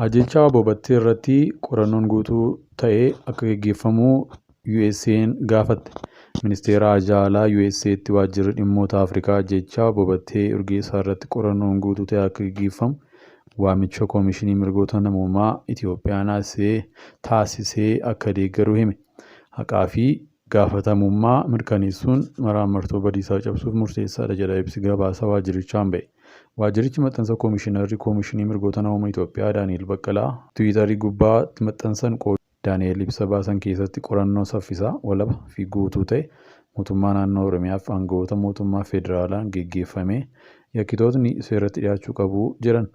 Ajjeechaa Obbo Battee irratti qorannoon guutuu ta'e akka gaggeeffamu USA'n gaafatte. Ministeera Haajaa Alaa USA'tti Waajjirri Dhimmoota Afrikaa ajjeechaa Obbo Battee Urgeessaa irratti qorannoon guutuu ta'e akka gaggeeffamu waamicha Koomishinii Mirgoota Namoomaa Itiyoophiyaan taasisee akka deeggaru hime. Haqaa fi gaafatamummaa mirkaneessuun maraammartoo badiisaa cabsuuf murteessaadha jedha ibsi gabaasa waajjirichaan ba'e. Waajjirichi maxxansa Koomishinarri Koomishinii Mirgoota Namoomaa Itiyoophiyaa Daani'el Baqqalaa Tiwiitarii gubbaatti maxxansan qoodu. Daani'el ibsa baasan keessatti qorannoo saffisaa, walaba fi guutuu ta'e mootummaa naannoo Oromiyaa fi aangawoota mootummaa federaalaan geggeeffamee yakkitootni seeratti dhiyaachuu qabu jedhan.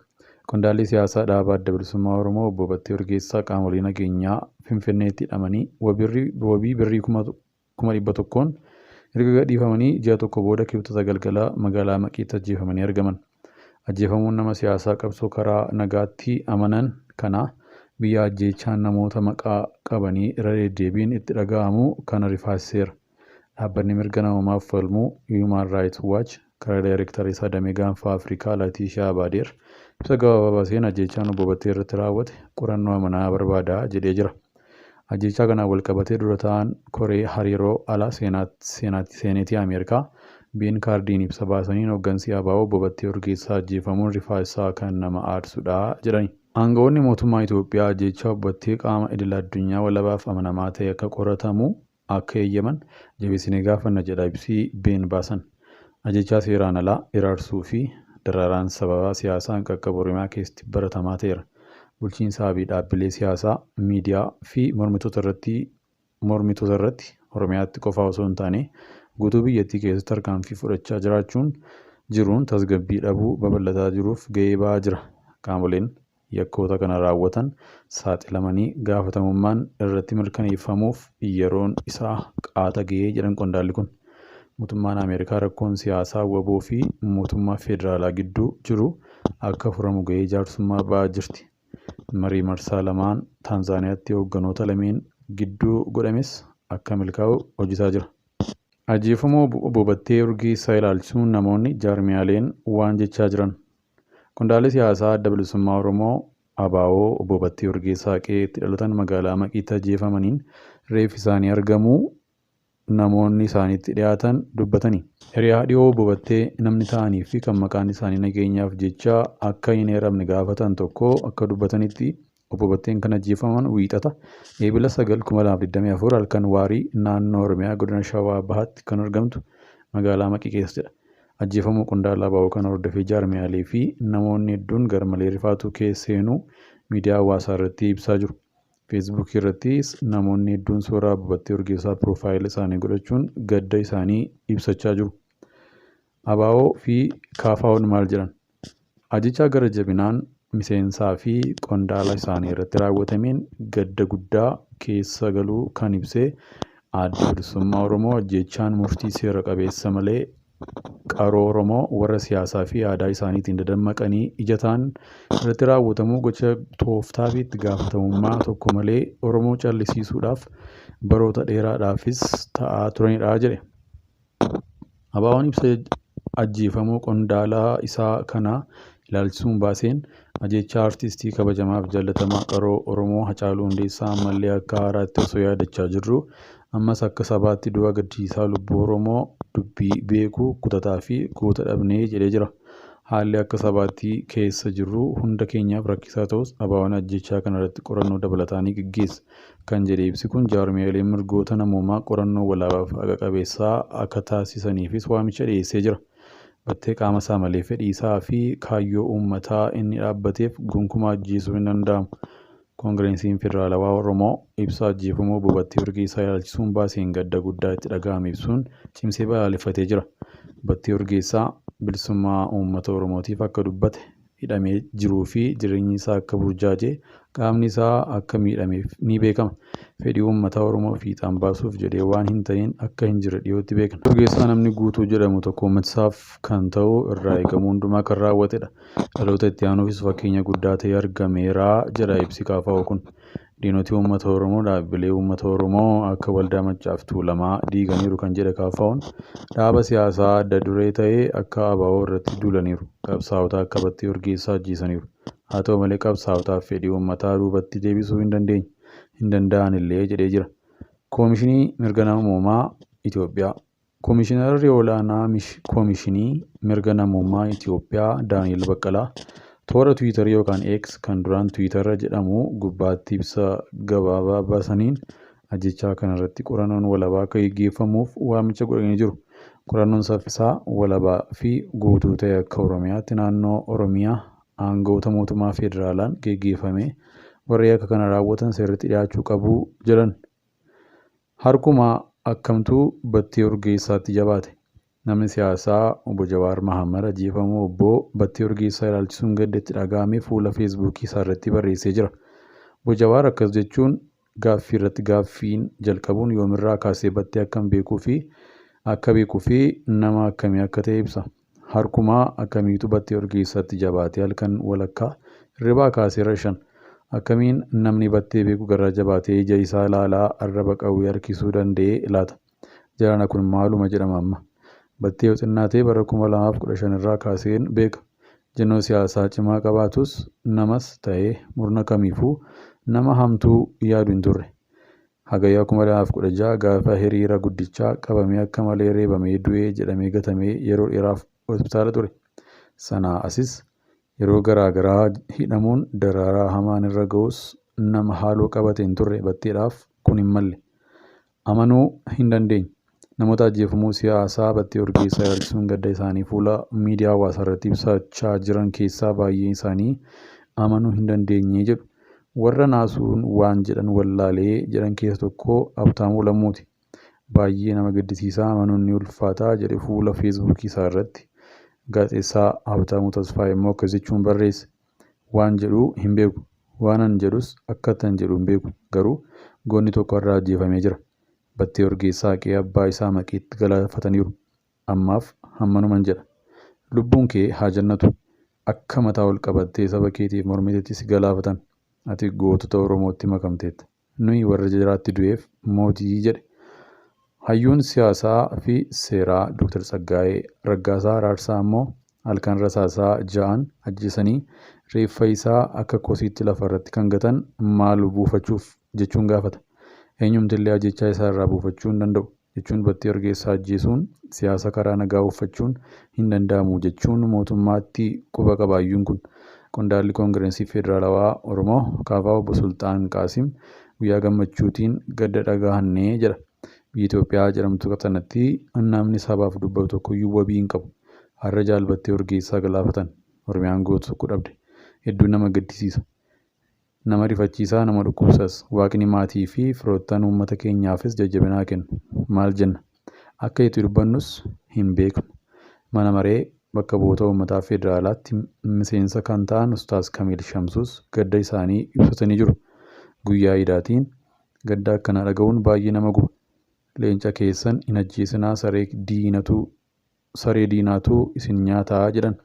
Qondaalli siyaasaa dhaaba Adda Bilisummaa Oromoo Obbo Battee Urgeessaa qaamolee nageenyaa Finfinneetti hidhamanii wabii birrii 100,000n erga gadhiifamanii ji'a tokko booda Kibxata galgala magaalaa Maqiitti ajjeefamanii argaman. Ajjeefamuun nama siyaasaa qabsoo karaa nagaatti amanan kanaa biyya ajjeechaan namoota maqaa qabanii irra deddeebiin itti dhaga'amu kana rifaasiseera. Dhaabbanni mirga namoomaaf falmu Human Rights Watch karaa daayirektara isaa damee gaanfa Afrikaa Latiishaa Abaadeer ibsa gabaabaa baaseen ajjeechaan Obbo Battee irratti raawwate qorannoo amanaa barbaada jedhee jira. Ajjeechaa kanaan walqabatee dura taa'aan koree hariiroo alaa Seeneetii Ameerikaa Ben Kaardiin ibsa baasaniin hooggansi ABO Obbo Battee Urgeessaa ajjeefamuun rifaasisaa kan nama aarsudha jedhani. Aangawoonni mootummaa Itoophiyaa ajjeechaa Obbo Battee qaama idil addunyaa walabaaf amanamaa ta'e akka qoratamu akka eeyyaman jabeessinee gaafanna jedha ibsi Ben baasan. Ajjeechaa seeraan alaa iraarsuu fi dararaan sababa siyaasaan qaqqabu Oromiyaa keessatti baratamaa ta'eera. Bulchiinsaa fi dhaabbilee siyaasaa, miidiyaa fi mormitoota irratti Oromiyaatti qofaa osoo hin taane guutuu biyyattii keessatti tarkaanfii fudhachaa jiraachuun jiruun tasgabbii dhabuu babal'ataa jiruuf gahee ba'aa jira. Qaamoleen yakkoota kana raawwatan saaxilamanii gaafatamummaan irratti mirkaneeffamuuf yeroon isaa qaata gahee jedhan qondaalli kun. Mootummaan Ameerikaa rakkoon siyaasaa WBO fi mootummaa federaalaa gidduu jiru akka furamu gahee jaarsummaa ba'aa jirti. Marii marsaa lamaan Taanzaaniyaatti hoogganoota lameen gidduu godhames akka milkaa'u hojjetaa jira. Ajjeefamuu Obbo Battee Urgeessaa ilaalchisuun namoonni jaarmiyaaleen waan jechaa jiran. Qondaalli siyaasaa Adda Bilisummaa Oromoo ABO Obbo Battee Urgeessaa qe'eetti dhalatan magaalaa Maqiitti ajjeefamaniin reeffi isaanii argamuu namoonni isaanitti dhiyaatan dubbatani. Hiriyaa dhiyoo Obbo Battee namni ta'anii fi kan maqaan isaanii nageenyaaf jecha akka hin eeramne gaafatan tokko akka dubbatanitti Obbo Batteen kan ajjeefaman Wiixata Eebila 9, 2024 halkan waarii naannoo Oromiyaa godina Shawaa Bahaatti kan argamtu magaalaa Maqii keessattidha. Ajjeefamuu qondaala ABO kana hordofee jaarmiyaalee fi namoonni hedduun garmalee rifaatuu keessa seenuu miidiyaa hawaasaa irratti ibsaa jiru. Feesbuukii irrattis namoonni hedduun suuraa Obbo Battee Urgeessaa piroofaayila isaanii godhachuun gadda isaanii ibsachaa jiru. ABO fi KFO'n maal jedhan? Ajjeechaa gara jabinaan miseensaa fi qondaala isaanii irratti raawwatameen gadda guddaa keessa galuu kan ibsee Adda Bilisummaa Oromoo ajjeechaan murtii seera qabeessa malee qaroo Oromoo warra siyaasaa fi aadaa isaaniitiin dadammaqanii ija ta'an irratti raawwatamuu gocha tooftaa fi itti gaafatamummaa tokko malee Oromoo callisiisuudhaaf baroota dheeraadhaafis ta'aa turanidha jedhe. ABO'n ibsa ajjeefamuu qondaala isaa kana ilaalchisuun baaseen ajjeechaa artistii kabajamaaf jaallatamaa qaroo Oromoo Hacaaluu Hundeessaa ammallee akka haaraatti osoo yaadachaa jirruu ammas akka sabaatti du'a gaddisiisaa lubbuu Oromoo dubbii beekuu kutataa fi goota dhabnee jedhee jira. Haalli akka sabaatti keessa jirru hunda keenyaaf rakkisaa ta'us ABO'n ajjeechaa kanarratti qorannoo dabalataa ni gaggeessa kan jedhe ibsi kun jaarmiyaaleen mirgoota namoomaa qorannoo walabaaf haqa qabeessaa akka taasisaniifis waamicha dhiyeessee jira. Battee qaama isaa malee fedhii isaa fi kaayyoo uummataa inni dhaabbateef gonkumaa ajjeesuu hin danda'amu. Koongireensiin Federaalawaa Oromoo ibsa ajjeefamuu Obbo Battee Urgeessaa ilaalchisuun baaseen gadda guddaa itti dhaga'ame ibsuun cimsee balaaleffatee jira. Battee Urgeessaa bilisummaa uummata Oromootiif akka dubbate hidhamee jiruu fi jireenyi isaa akka burjaajee qaamni isaa akka miidhameef ni beekama. Fedhii uummata Oromoo fiixaan baasuuf jedhee waan hin ta'in akka hin jirre dhiyootti beekna. Urgeessaa namni guutuu jedhamu tokko uummatisaaf kan ta'u irraa eegamu hundumaa kan raawwatedha. Dhaloota itti aanuufis fakkeenya guddaa ta'ee argameera jedha ibsi KFO kun. Diinota uummata Oromoo dhaabbilee uummata Oromoo akka waldaa Maccaa fi Tuulamaa diiganiiru kan jedhe KFO'n dhaaba siyaasaa adda duree ta'e akka ABO irratti duulaniiru. Qabsaa'ota akka Battee Urgeessaa ajjeesaniiru. Haa ta'u malee qabsaa'otaaf fedhii uummataa duubatti deebisuu hin dandeenye. Hin danda'anillee jedhee jira. Koomishinii Mirga Namoomaa Itoophiyaa. Koomishinarri olaanaa Koomishinii Mirga Namoomaa Itoophiyaa Daani'el Baqqalaa toora Tiwiitarii yookaan X kan duraan Tiwiitara jedhamu gubbaatti ibsa gabaabaa baasaniin ajjechaa kanarratti qorannoon walabaa akka gaggeeffamuuf waamicha godhanii jiru. Qorannoon saffisaa, walabaa fi guutuu ta'e akka Oromiyaatti naannoo Oromiyaa aangawoota mootummaa federaalaan gaggeeffamee warri yakka kana raawwatan seeratti dhiyaachuu qabu jedhan. Harkuma akkamtuu Battee Urgeessaatti jabaate. Namni siyaasaa obbo Jawaar Mahaammad ajjeefamuu obbo Battee Urgeessaa ilaalchisuun gadda itti dhaga'ame fuula Feesbuukii isaa irratti barreessee jira. Obbo Jawaar akkas jechuun gaaffii irratti gaaffiin jalqabuun yoomirraa kaasee Battee akkam beekuu fi akka beekuu fi nama akkamii akka ta'e ibsa. Harkuma akkamiitu Battee Urgeessaatti jabaatee halkan walakkaa hirribaa kaasee rashan. Akkamiin namni Battee beeku garaa jabaatee ija isaa ilaalaa arraba qawwee harkisuu danda'ee laata? Jarana kun maaluma jedhama amma? Battee yoo xinnaate bara 2015 irraa kaaseen beeka. Ejjennoo siyaasaa cimaa qabaatus namas ta'ee murna kamiifuu nama hamtuu yaadu hin turre. Hagayya 2016 gaafa hiriira guddichaa qabamee akka malee reebamee du'ee jedhamee gatamee yeroo dheeraaf hospitaala ture. Sanaa asis yeroo garaa garaa hidhamuun dararaa hamaan irra ga'us nama haaloo qabate hin turre Batteedhaaf kun hin malle. Amanuu hin dandeenye. Namoota ajjeefamuu siyaasaa Battee Urgeessaa ilaalchisuun gadda isaanii fuula miidiyaa hawaasaa irratti ibsachaa jiran keessaa baay'een isaanii amanuu hin dandeenye jedhu. Warra naasuun waan jedhan wallaalee jedhan keessa tokko Habtaamuu Lammuuti. Baay'ee nama gaddisiisaa, amanuun ni ulfaata jedhe fuula Feesbuukii isaa irratti. Gaazexeessaa Habtaamuu Tasfaayee immoo akkas jechuun barreesse. Waan jedhu hin beeku. Waanan jedhus akkattan jedhu hin beeku. Garuu goonni tokko har'a ajjeefamee jira. Battee Urgeessaa qe'ee abbaa isaa Maqiitti galaafataniiru. Ammaaf hammanuman jedha. Lubbuun kee haa jannatu. Akka mataa ol qabattee saba keetiif mormitetti si galaafatan. Ati gootota Oromootti makamteetta. Nuyi warra jaraatti du'eef mootii jedhe. Hayyuun siyaasaa fi seeraa Dr. Tsaggaayee Raggaasaa Araarsaa ammoo halkan rasaasaa ja'aan ajjeesanii reeffa isaa akka kosiitti lafarratti kan gatan maal buufachuuf jechuun gaafata. Eenyumtillee ajjechaa isaa irraa buufachuu hin danda'u jechuun Battee Urgeessaa ajjeesuun siyaasa karaa nagaa uffachuun hin danda'amu jechuun mootummaatti quba qaba hayyuun kun. Qondaalli Koongirensii Federaalawaa Oromoo KFO obbo Sulxaan Qaasim guyyaa gammachuutiin gadda dhagahannee jedha. Biyya Itoophiyaa jedhamtu sanatti namni sabaaf dubbatu tokkoyyuu wabii hin qabu. Har'a Jaal Battee Urgeessaa galaafatan. Oromiyaan goota tokko dhabde. Hedduu nama gaddisiisa. Nama rifachiisaa, nama dhukkubsas. Waaqni maatii fi firoottan uummata keenyaafis jajjabina haa kennu. Maal jenna? Akka itti dubbannus hin beeknu. Mana maree bakka bu'oota uummataa federaalaatti miseensa kan ta'an Ustaaz Kamiil Shamsuus gadda isaanii ibsatanii jiru. Guyyaa Iidaatiin gadda akkanaa dhaga'uun baay'ee nama guba. Leenca keessan hin ajjeesinaa, saree diinaatu isin nyaataa jedhan.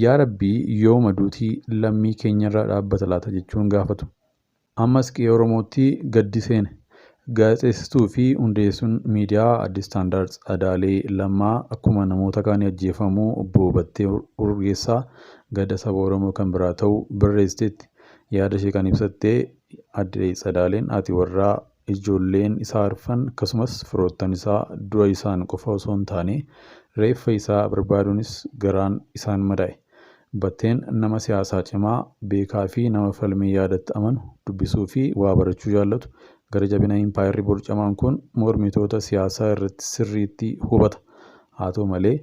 Yaa Rabbii, yooma duutii lammii keenyarraa dhaabbata laata jechuun gaafatu. Ammas qe'ee Oromootti gaddi seene. Gaazexeessituu fi hundeessuun miidiyaa Addis Standard Tsadaalee Lammaa akkuma namoota kaanii ajjeefamuu obbo Battee Urgeessaa gadda saba Oromoo kan biraa ta'uu barreessiteetti. Yaada ishee kan ibsatte Addee Tsadaaleen haati warraa ijoolleen isaa arfan akkasumas firoottan isaa du'a isaan qofa osoo hin taane reeffa isaa barbaaduunis garaan isaan madaa'e. Batteen nama siyaasaa cimaa, beekaa fi nama falmii yaadatti amanu, dubbisuu fi waa barachuu jaallatu, gara jabina impaayerri borcamaan kun mormitoota siyaasaa irratti sirriitti hubata. Haa ta'u malee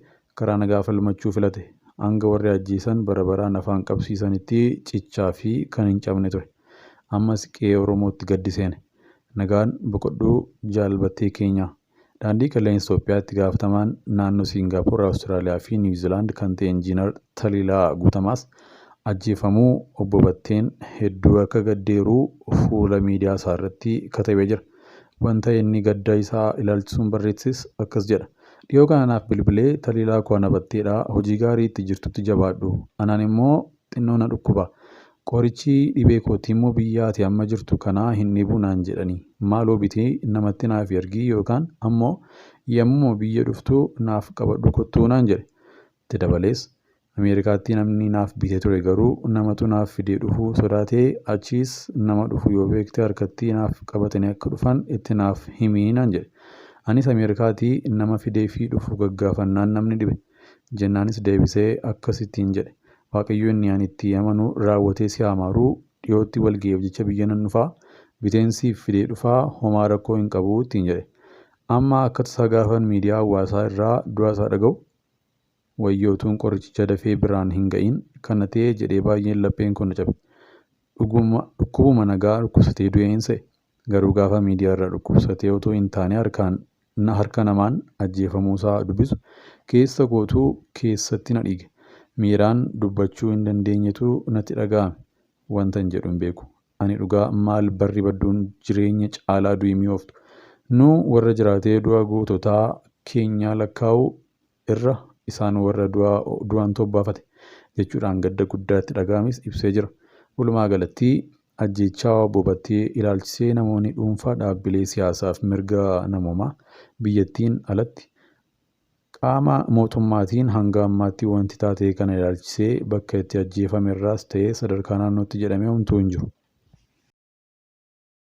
karaa nagaa falmachuu filate. Hanga warri ajjeesan bara baraan afaan qabsiisanitti cichaa fi kan hin cabne ture. Ammas qe'ee Oromootti gaddi seene. Nagaan boqodhuu Jaal Battee keenyaa. Daandii Qilleensa Itoophiyaatti gaafatamaan naannoo Siingaappoor, Awustiraaliyaa fi Niwuziilaand kan ta'e Injiinar Taliilaa Guutamaas ajjeefamuu obbo Batteen hedduu akka gaddeeru fuula miidiyaa isaa irratti katabee jira. Wanta inni gadda isaa ilaalchisuun barreesses akkas jedha. Dhiyoo kana naaf bilbilee Taliilaa koo ana Batteedha, hojii gaarii itti jirtutti jabaadhu. Anaan immoo xinnoo na dhukkuba. Qorichi dhibee kootii immoo biyya ati amma jirtu kanaa hin dhibu naan jedhani. Maaloo bitii namatti naaf ergi yookaan ammoo yemmuma biyya dhuftu naaf qabadhu kottuu naan jedhe. Itti dabalees Ameerikaatti namni naaf bitee ture garuu namatu naaf fidee dhufuu sodaatee achiis nama dhufu yoo beekte harkatti naaf qabatanii akka dhufan itti naaf himii naan jedhe. Anis Ameerikaatii nama fideefii dhufu gaggaafannaan namni dhibe. Jennaanis deebisee akkasittiin jedhe. Waaqayyo inni ani itti amanu raawwatee si haa maaruu dhiyootti walga'iif jecha biyya nan dhufaa biteen siif fidee dhufaa homaa rakkoo hin qabu ittiin jedhe. Amma akka tasaa gaafan miidiyaa hawaasaa irraa du'a isaa dhaga'u wayyoo utuun qorichicha dafee biraan hin ga'in kana ta'e jedhee baay'een lapheen koo na cabe. Dhukkubuma nagaa dhukkubsatee du'een se'e. Garuu gaafa miidiyaa irraa dhukkubsatee otoo hin taane harkaan harka namaan ajjeefamuusaa dubbisu keessa kootuu keessatti na dhiige. Miiraan dubbachuu hin dandeenyetu natti dhaga'ame. Wantan jedhu hin beeku. Ani dhugaa maal barri badduun jireenya caalaa du'i mi'ooftu. Nu warra jiraatee du'a goototaa keenyaa lakkaa'uu irra isaan warra du'an tobbaafate jechuudhaan gadda guddaatti dhaga'ames ibsee jira. Walumaa galatti ajjeechaa obbo Battee ilaalchisee namoonni dhuunfaa dhaabbilee siyaasaaf mirga namoomaa biyyattiin alatti qaama mootummaatiin hanga ammaatti wanti taatee kana ilaalchisee bakka itti ajjeefame irraas ta'ee sadarkaa naannootti jedhamee homtuu hin jiru.